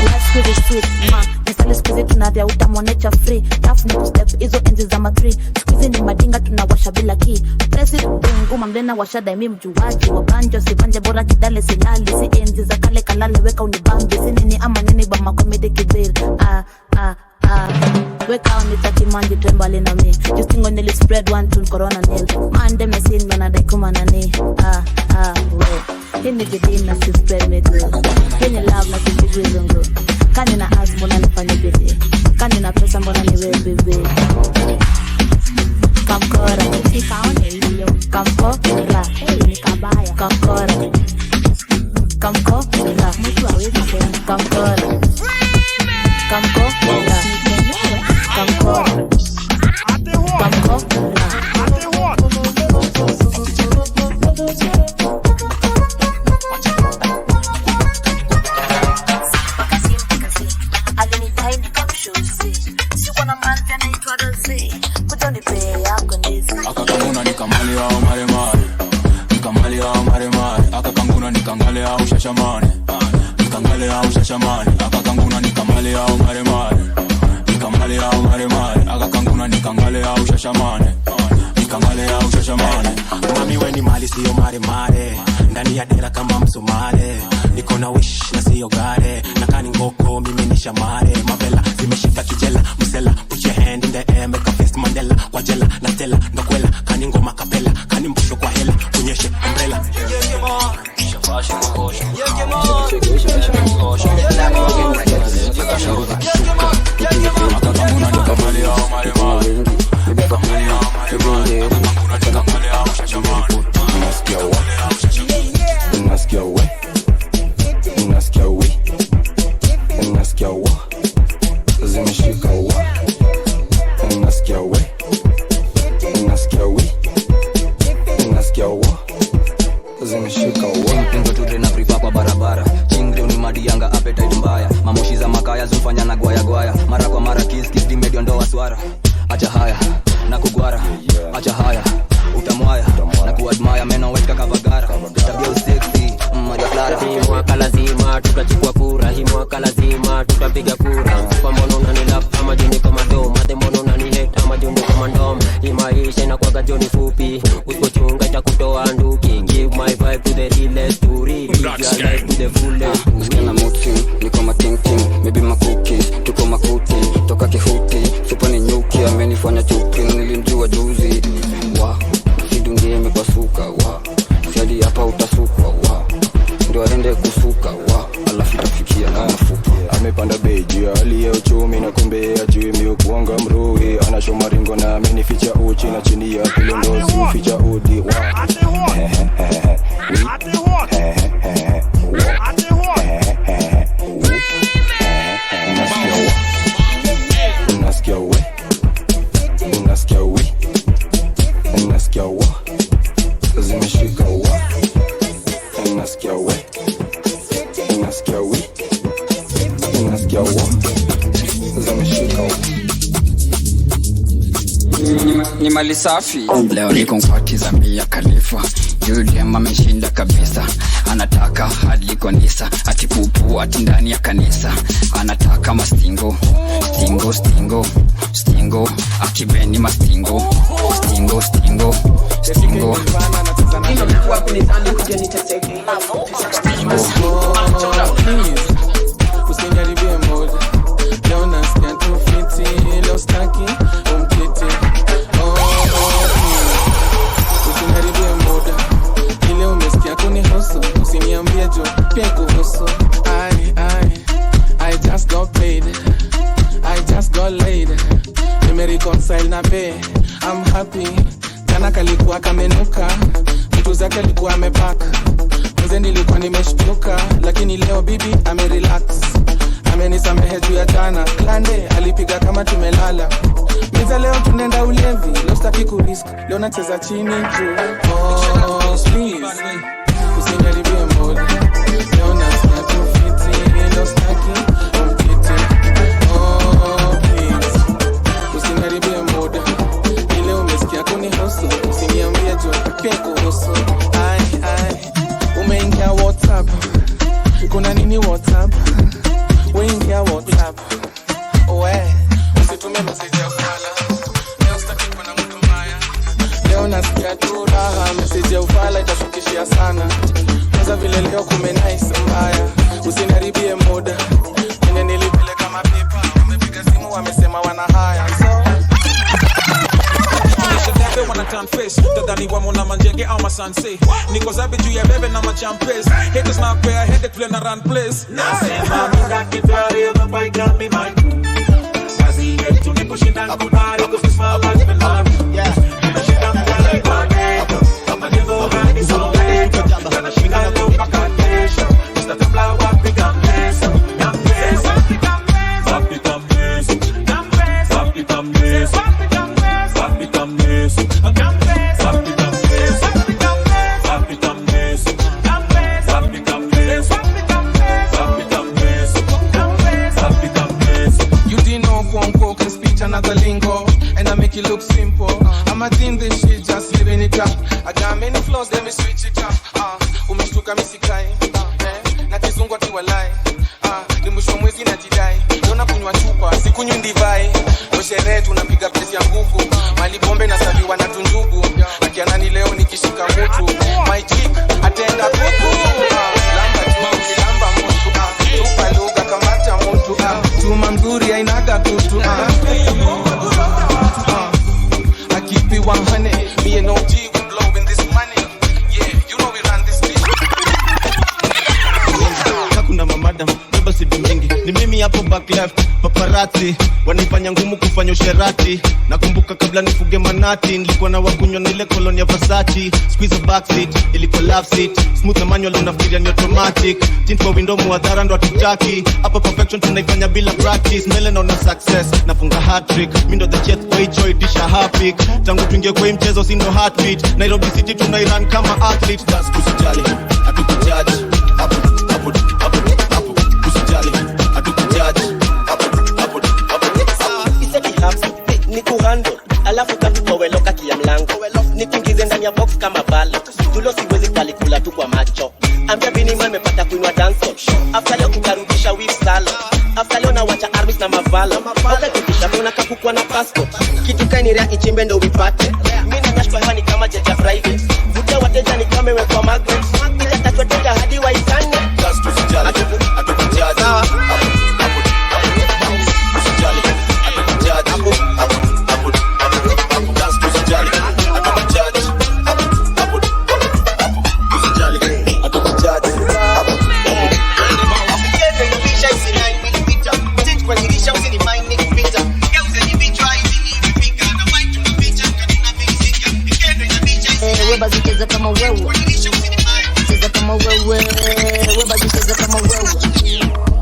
Let's give it sweet, ma. Nisale squeeze tunavya utamwonyesha free. Alafu ni step hizo enzi za matri. Squeeze ni madinga tunawasha bila key. Press it nguma mlena washa daimi mjuaji wa banjo sibanje bora kidale silali. Si enzi za kale kalale weka unibambe. Si nini ama nini ba makomedi kibir. Ah ah ah. Weka on it ati mandi trembale na me. Just think on the spread one tune corona nil. Man dem sin man adai kuma na ni. Ah ah we. Hini bidii na si spread me good. Hini love na si pigwe zungu. Kani na ask mbona nifanye bidii. Kani na pesa mbona niwe bibi. Kamkora sikaone hiyo. Kamkora ni kabaya. Kamkora. Kamkora mtu hawezi kwenda. Kamkora. Kamkora. Kamkora. Kamkora. Akakanguna nikamali au maremare, nikamali au maremare. Akakanguna nikangale au shashamane, nikangale au shashamane. Akakanguna nikamali au maremare, nikamali au maremare. Akakanguna nikangale au shashamane, nikangale au shashamane. Mami we ni mali sio maremare, ndani ya dera kama Msomali. Niko na wish na sio gare, na kani ngoko mimi ni shamare. Mavela zimeshika kijela, msela put your hand in the air make a fist Mandela. Kwa jela na stella ndokwela, kani ngoma kapela, kani mbusho kwa hela, kunyeshe umbrella. Unasikia we, unasikia we, unasikia wa, zimeshika wa. Unasikia we, unasikia we, unasikia wa, zimeshika wa. Pingo tutre na prefer kwa barabara. Chingre ni madianga appetite mbaya. Mamoshi za makaya zufanya na gwaya gwaya. Mara kwa mara kiss kiss dimediondoa swara. Acha haya na kugwara. Acha haya utamwaya na kuadmire meno weka kavagara. Tabia usexy Maria Clara. Hii mwaka lazima tutachukua kura, hii mwaka lazima tutapiga kura. Kwa mbona unani love ama juni kama dom, ate mbona unani hate ama juni kama ndom. Hii maisha inakuwaga joni fupi, usipochunga itakutoa nduki. Give my vibe to the realest to real, live your life to the fullest. Usikia na mood swing, niko ma ting ting, maybe ma cookies, tuko makuti, toka kihuti, supa ni nyuki, amenifanya chuki, nilimjua juzi. Wa, si dunia imepasuka, wa, si hadi hapa utasukwa, wa, ndio aende kusuka, wa, alafu itafikia kama fupa. Amepanda bei juu ya hali ya uchumi na kumbe ajui miukuanga mrui. Anashoma ringo na amenificha uchi na chini ya pilondozi uficha udi wa. Unasikia we, unasikia we, unasikia wa, zimeshika wa. Unasikia we, unasikia we, unasikia wa, zimeshika wa. Ni mali safi. Leo niko nkwati za Mia Khalifa. Yule ameshinda kabisa. Anataka hadi kanisa, ati pupu ati ndani ya kanisa. Anataka mastingo, stingo stingo stingo, akibeni mastingo, stingo stingo stingo. Usiniharibie mood. Leo nasikia tu fiti, leo staki umkiti. Oh, oh, usiniharibie mood. Ile umesikia kunihusu, usiniambie jo pia kuhusu. I just got paid, I just got laid. Nimereconcile na pay, I'm happy. Jana kalikuwa kamenuka, vitu zake alikuwa amepaka. Mzee nilikuwa nimeshtuka, lakini leo bibi amerelax. Amenisamehe juu ya jana, klande alipiga kama tumelala. Miza leo tunaenda ulevi, leo sitaki kurisk, leo nacheza chini juu. Oh, please, usiniharibie mood. Leo nasikia tu fiti, leo sitaki umkiti. Oh, please, usiniharibie mood. Ile umesikia kunihusu, usiniambie juu pia kuhusu. Ai, ai, umeingia WhatsApp, kuna nini WhatsApp? Uingia WhatsApp, we usitume message ya ufala. Leo sitaki kuwa na mtu mbaya. Leo nasikia tu raha, message ya ufala itashukishia sana. Kwanza vile leo kume nice mbaya, usiniharibie muda. Mimi nilipeleka mapepa, wamepiga simu wamesema wana haya. So Wanna confess tadhani wamona manjenge au masanse. Niko zabe juu ya bebe na machampes. Haters na pair headache play na run place. Nasema muda kitari mapaika mi mind. Kazi yetu ni kushinda kubali kusema life and love. Tunashinda mtani kwa ghetto. Kama ndivyo hadi Soweto. Tunashinda leo mpaka kesho. Tutatambla wapi kamesa. Kamesa. Wapi kamesa. Wapi kamesa. Wapi kamesa. You didn't know quote can speak another lingo, and I make it look simple. I'm a team this shit, just living it up. I got many flaws, let me switch it up. Umeshtuka misikai, na kizungu akiwalai. Ni mwisho mwezi najidai. Leo nakunywa chupa, sikunywi ndivai. Leo sherehe tunapiga pesi ya nguvu. Mali pombe na saviwa na tunjugu. Akianani leo nikishika mutu. My chick atenda kuku. Lamba tu, lamba mutu. Tupa lugha kamata mutu. Chuma mzuri hainaga kutu. I keep it 100. Me and OG we blowing this money. Yeah, you know we run this thing. Hakuna mamadam, beba sibi mingi. Ni mimi hapo back left, paparazzi wanifanya ngumu kufanya usherati. Nakumbuka kabla nifuge manati, nilikuwa na wakunywa na ile koloni ya Versace. Squeeze a back seat, ilikuwa love seat. Smooth na manual unafikiria ni automatic. Tint kwa window muadhara ndo hatutaki. Hapa perfection tunaifanya bila practice. Mbele naona success, nafunga hat trick. Mimi ndo the chef kwa hicho itisha happy. Tangu tuingie kwa hii mchezo si ndo heartbeat. Nairobi City tunairan kama athlete. That's kusijali, hatukujaji. Hapo hapo hapo hapo kusijali, hatukujaji. Hapo hapo hapo. Iseti haps ni kuhandle, alafu katukoweloka kia mlango. Nikiingize ndani ya box kama balo. Tulo siwezi kalikula tu kwa macho. Ambia bini man mepata kunywa dancehall. After leo ukarudisha whip salon. After leo na wacha armies na mavalo. Ukakitisha kuna kakukua na passport. Kitu kaini rea ichimbe ndo uipate. Mimi na nyash kwa hewa ni kama jet ya private. Vuta wateja ni kama imewekwa magnet. Itatachwa teja hadi waitane. Just tusijali, hatukujaji. Hapo hapo hapo tusijali, hatukujaji. Hapo hapo hapo hapo just tusijali, hatukujaji. Hapo hapo hapo tusijali, hatukujaji. Hapo Wewe cheza kama wewe, cheza kama wewe, wewe cheza kama wewe.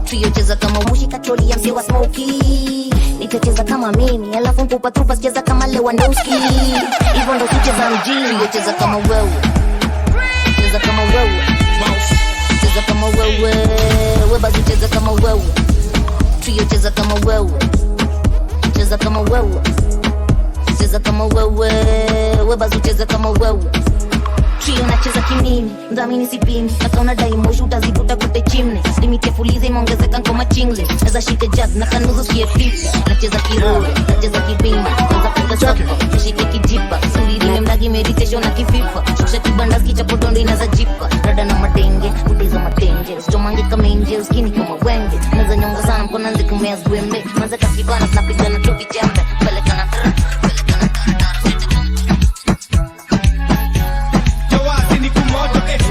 Trio cheza kama mushika troli ya mzee wa Smokey. Nitacheza kama mimi, alafu mpupa trupa cheza kama Lewandowski. Hivyo ndo tucheza mjini. Trio cheza kama wewe, cheza kama wewe, cheza kama wewe, wewe cheza kama wewe. Trio cheza kama wewe, cheza kama wewe, Cheza kama wewe, webazu cheza kama wewe. Trio nacheza kimimi, mdhamini sipimi. Nakaona daimoshi utazivuta kute chimney. Limit fulize imeongezeka ngoma chingle. Naza shike jazz na kanuzo siye pipi. Nacheza kirole, nacheza kibima. Naza kuta soko, nishike kijipa. Suriri mdagi meditation na kififa. Shusha kibanda skicha podondo inaza jipa. Rada na matenge, kutiza matenje. Usichomange kama inje, uskini kama wenge. Naza nyonga sana mkona nze kumea zwembe. Maza kakibana, tunapigana tu vichembe. Peleka na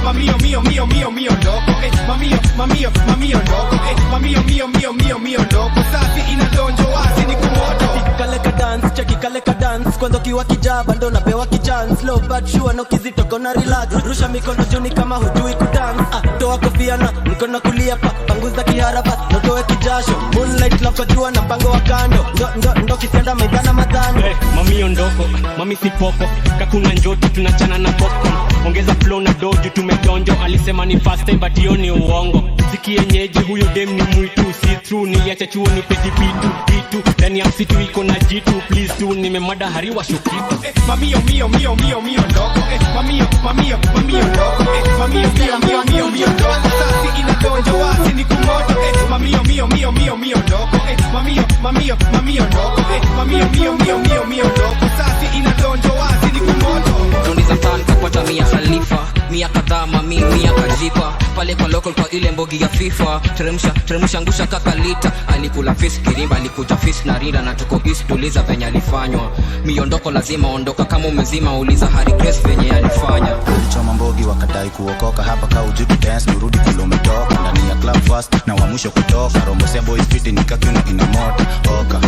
Mamio mio mio mio mio loco, mamio mamio mamio loco, mamio mio mio mio mio loco. Safi inadonjo wazi ni kumoto. Kaleka dance, cheki kaleka dance. Kwanza kiwa kijaba ndo napewa kichance. Slow but sure no kizito kona relax. Rusha mikono juu ni kama hujui kudance. Toa kofia na mkono kulia pa panguza kihara bas notoe kijasho. Moonlight love kwa jua na mpango wa kando. Ndo ndo ndo kisenda maidana madhano. Hey, mamio ndoko, mami si poko. Kakuna njoto tunachana na popcorn. Ongeza flow na doju tumedonjo. Alisema ni first time but hiyo ni uongo. Siki yenyeji huyo dem ni mwitu. See through niliacha chuo ni peti pitu pitu. Ndani ya msitu iko na jitu. Please tu nimemada hariwa shukitu. Mamio mio mio mio mio loco, mamio mamio mamio loco, mamio mio mio mio mio loco. Safi inadonjo wazi ni kumoto. Mamio mio mio mio mio loco, mamio mamio mamio loco, mamio mio mio mio mio loco. Safi inadonjo wazi ni kumoto. Tundiza mtaani kapata mia Khalifa, mia kadhaa mami mia kajipa. Pale kwa local kwa ile mbogi ya FIFA. Teremsha teremsha angusha kakalita. Alikula fish kirimba alikuja fish na rinda na tuko east tuliza venye alifanywa. Miondoko lazima ondoka kama umezima uliza Harry Grace venye alifanya. Choma mbogi wakadai kuokoka hapa ka ujibu dance nurudi kule umetoka. Ndani ya club fast na wa mwisho kutoka. Rombo sea boys street nikakiuna ina moto. Oka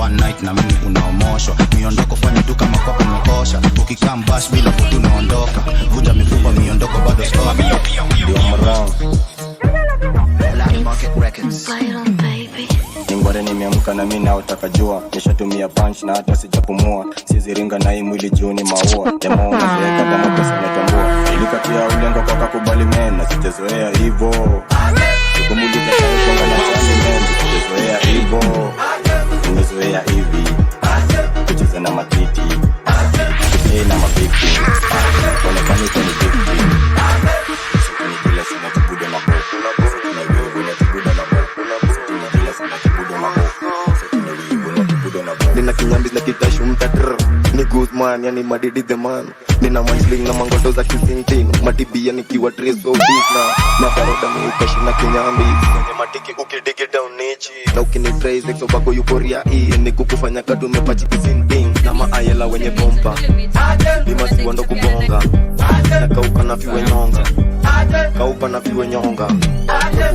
one night na mimi unaomoshwa. Miondoko fanya tu kama kwako umeosha. Ukikam bash bila futi unaondoka. Vunja mifupa miondoko bado stoka. Black Market Records. Ningware nimeamka na mimi na utakajua. Nishatumia punch na hata sijapumua. Siziringa na hii mwili juu ni maua. Jamaa unazeeka kama pesa natambua. Ilikatia ulengo kwa kakubali men na sijazoea hivo. Tukumulika sana na chani men. Sijazoea hivo. Nimezoea hivi. Kucheza na matiti. Kucheza na mapipi. Onekani kwenye pipi. Nina kinyambi na kitashu mtatr. Ni Guzman, yani madidi the man. Nina mansling na mangoto za kisintin. Matibia nikiwa trace of this na mafaroda miukashi na kinyambi. Kwenye matiki ukidigi down nichi. Na ukini trace exo bako yukoria hii. Ni kukufanya kadu mepachi kisintin. Na maayela wenye pompa. Bimasiwa ndo kubonga. Na kauka na fiwe nyonga. Kaupa na fiwe nyonga.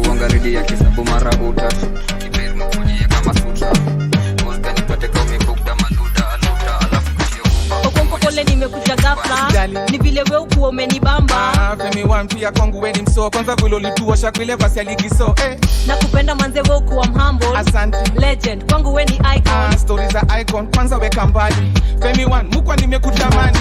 Kuanga redi ya kisabu mara utatu. Kimeru mkujie kama sutra. Nimekuja ghafla ni vile wewe ukuwa umenibamba. Femi one pia kwangu wewe ni mso. Kwanza vile ulituosha kile basi aligiso. Nakupenda manze wewe ukuwa mhumble. Asante. Legend kwangu wewe ni icon. Stories za icon kwanza weka mbali. Femi one mukwa nimekutamani.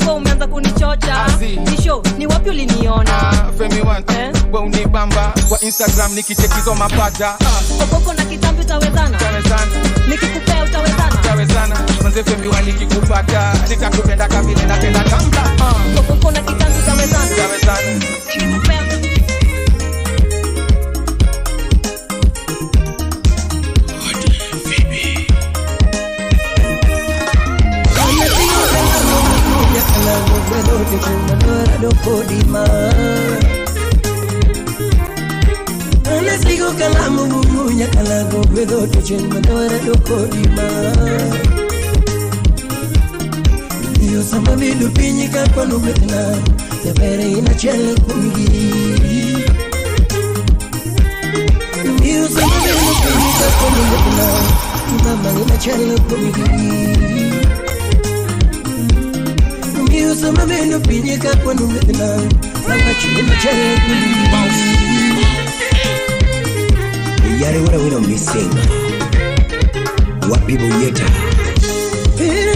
Kwa umeanza kunichocha. Nisho ni wapi uliniona? Femi one wewe unibamba kwa Instagram nikichekizo mapaja. Kokoko na kitambi utawezana? Utawezana. Nikikupea utawezana? Utawezana. Manze Femi one nikikupata nitakupenda kama vile napenda kamba. Kokoko na kitambi utawezana? Utawezana. Nikikupea Sigo kalamu mumunya kalago gwedo tuchen mandora dokodima. Iyo sama vidu pinyi kakwa nubetna Yabere inachele kumigi. Iyo sama vidu pinyi kakwa nubetna Mama inachele kumigi. Iyo sama vidu pinyi kakwa nubetna Mama inachele kumigi. Yare wala wino missing wapi bonyeta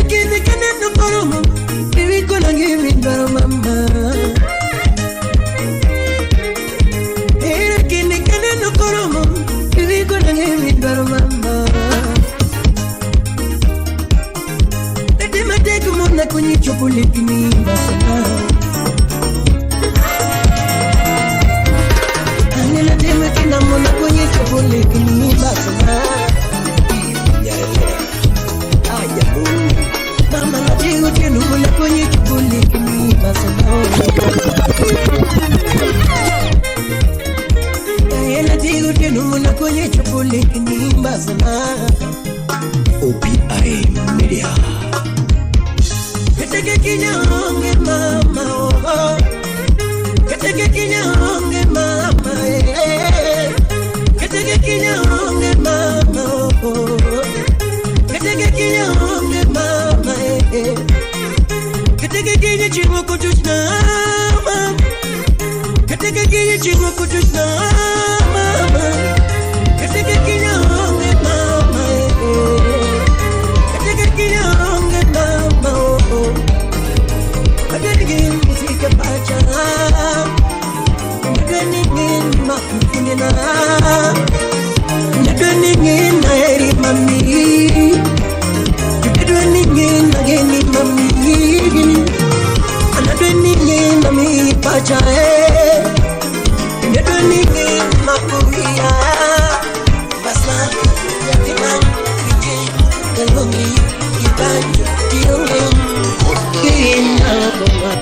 Kini kaneno koro bibi kona ngibi ndaro mama. Kini kaneno koro bibi kona ngibi ndaro mama. Mbasana OPI Media. Keteke kinyonge mama oh. Keteke kinyonge mama eh. Keteke kinyonge mama oh. Keteke kinyonge mama eh. Keteke kinye chimuko tushna mama. Keteke kinye chimuko tushna mama. Keteke kinyonge mama eh. Keteke kinyonge mama oh. Keteke musika pacha. Keteke mafunina. Keteke na eri mami. Keteke na geni mami. Anadeni mami pacha eh. Keteke makuia. Basma yatima ije kalongi ibanjo kionge kina koma.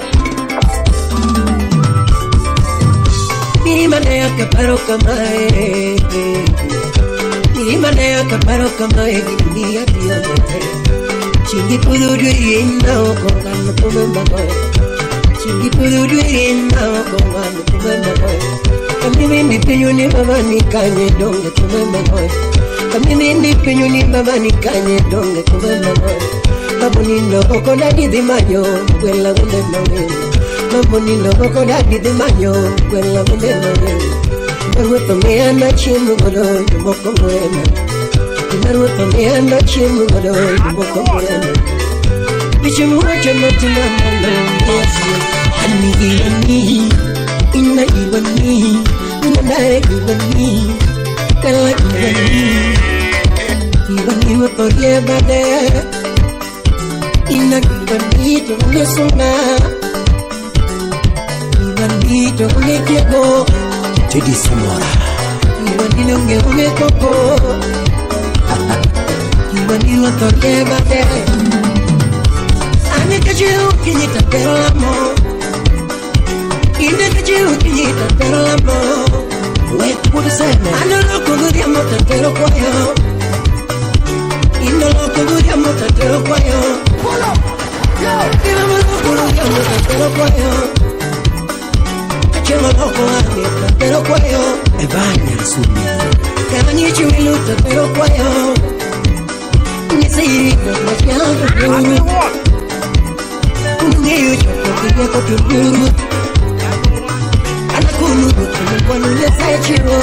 Miri kaparo kamae. Miri manea kaparo kamae dunia tiyo. Chingi puduru yena okongano kumemba. Chingi puduru yena okongano kumemba. Kamimi ndi pinyuni baba nikanye donge kumemba. Kamimi ndi pinyuni baba nikanye donge kumemba. Babu nindo okoda didimanyo gwela kumemba. Babu nindo okoda didimanyo gwela kumemba. Maruto me anda chimu godo moko mwena. Maruto me anda chimu godo moko mwena. Bichimu wacho matina mwana. Ani ani ina iwani ina dare iwani kala iwani iwani waporie bade ina iwani tole sona iwani tole kiego Teddy Samora iwani longe unge koko iwani waporie bade ane kajiu kinyita pero amo ine kajiu kinyita pero amo we kukuseme ano loko guriamo tatero kwayo ino loko guriamo tatero kwayo ino loko guriamo tatero kwayo kachema loko ani tatero kwayo Evanya Sumi kanyi chiwilu tatero kwayo nisiri no kungeyo chokotiye koturu anakunu kumwanu yesaichiro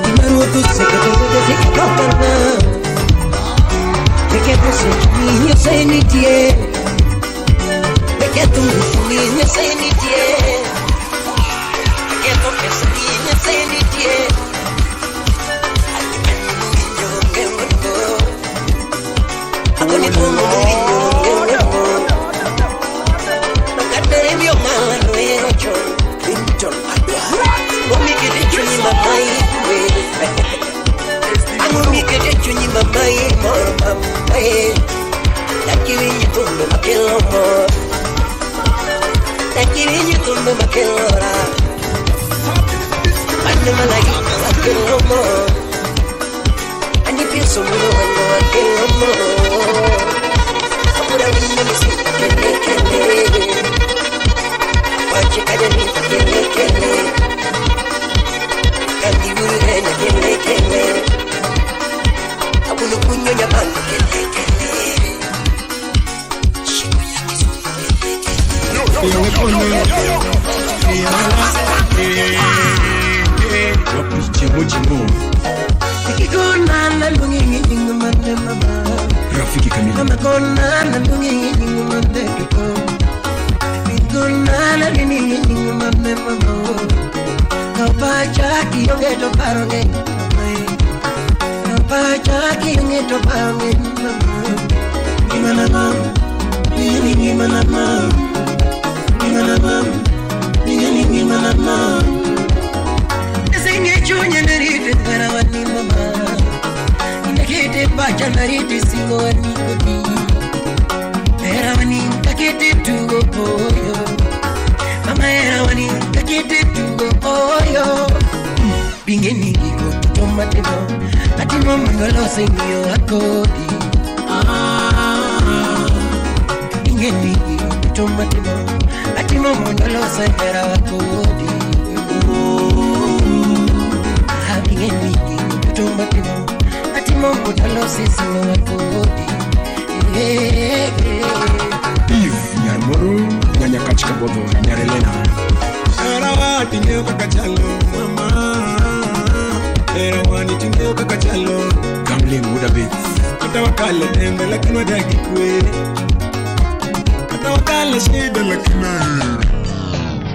imarutu sekete kokana beketo sekini yesenitie beketo sekini yesenitie beketo sekini yesenitie Rafiki kamili. Atimo mondo lose ng'iyo akodi. Ing'e ni gigo duto matimo, atimo mondo lose hera wakodi. Ing'e ni gigo duto matimo, atimo mondo lose singo wakodi. Eve Nyarmoro, Nyanyakach Kabodho, Nyarelena. Era ting'eyo kaka chalo mama. Era wani ting'eyo kaka chalo. Gamling Wudabits. Kata wakale tembe lakini wadagi kwe. Kata wakale shida lakini